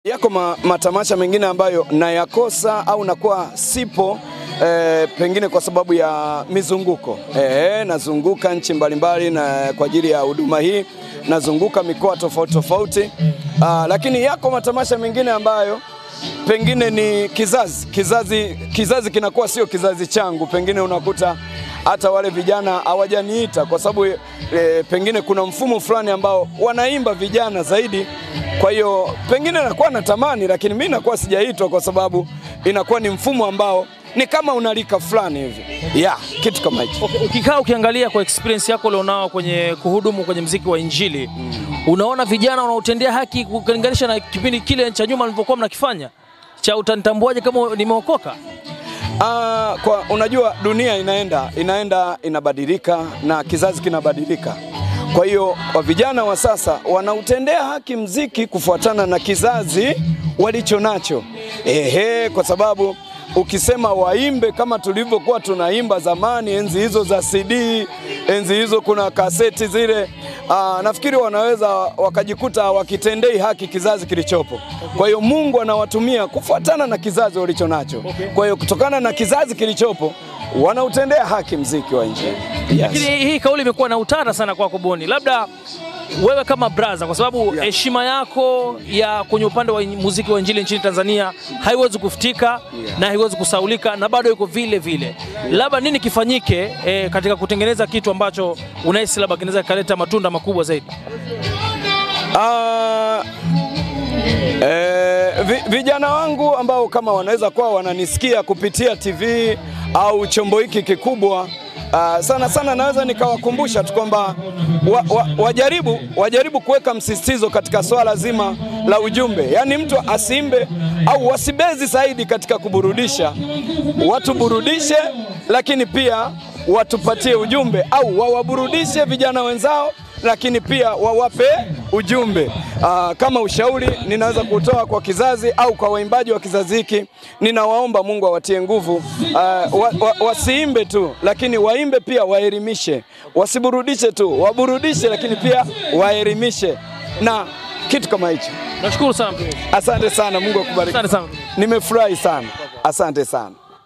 Yako matamasha mengine ambayo nayakosa au nakuwa sipo, pengine kwa sababu ya mizunguko. Nazunguka nchi mbalimbali na kwa ajili ya huduma hii, nazunguka mikoa tofauti tofauti. Lakini yako matamasha mengine ambayo pengine ni kizazi kinakuwa sio kizazi changu, pengine unakuta hata wale vijana hawajaniita kwa sababu pengine kuna mfumo fulani ambao wanaimba vijana zaidi. Kwa hiyo pengine nakuwa natamani, lakini mimi nakuwa sijaitwa kwa sababu inakuwa ni mfumo ambao ni kama unalika fulani hivi. Yeah, kitu kama hicho. Okay, ukikaa ukiangalia kwa experience yako ulionao kwenye kuhudumu kwenye mziki wa Injili, unaona vijana wanaotendea haki kulinganisha na kipindi kile cha nyuma mlivyokuwa mnakifanya? Cha utanitambuaje kama nimeokoka? Kwa unajua dunia inaenda inabadilika na kizazi kinabadilika. Kwa hiyo wa vijana wa sasa wanautendea haki mziki kufuatana na kizazi walicho nacho. Kwa sababu ukisema waimbe kama tulivyokuwa tunaimba zamani, enzi hizo za CD, enzi hizo kuna kaseti zile, nafikiri wanaweza wakajikuta wakitendei haki kizazi kilichopo. Kwa hiyo Mungu anawatumia kufuatana na kizazi walicho nacho. Kwa hiyo kutokana na kizazi kilichopo wanautendea haki mziki wa Injili. Yes. Lakini hii kauli imekuwa na utata sana kwako Boni. Labda wewe kama brother, kwa sababu heshima yako ya kwenye upande wa muziki wa Injili nchini Tanzania haiwezi kufutika na haiwezi kusaulika na bado yuko vile vile. Labda nini kifanyike katika kutengeneza kitu ambacho unahisi labda kinaweza kuleta matunda makubwa zaidi? Vijana wangu ambao kama wanaweza kuwa wananisikia kupitia TV au chombo hiki kikubwa, sana sana naweza nikawakumbusha tu kwamba wajaribu kuweka msisitizo katika swala zima la ujumbe. Yaani mtu asiimbe au wasibezi zaidi katika kuburudisha. Watu burudishe, lakini pia watupatie ujumbe, au wawaburudishe vijana wenzao lakini pia wawape ujumbe. Kama ushauri ninaweza kutoa kwa kizazi au kwa waimbaji wa kizazi hiki, ninawaomba Mungu awatie nguvu. Wasiimbe tu, lakini waimbe pia waelimishe. Wasiburudishe tu, waburudishe lakini pia waelimishe na kitu kama hicho. Nashukuru sana mtumishi. Asante sana, Mungu akubariki. Asante sana. Nimefurahi sana. Asante sana.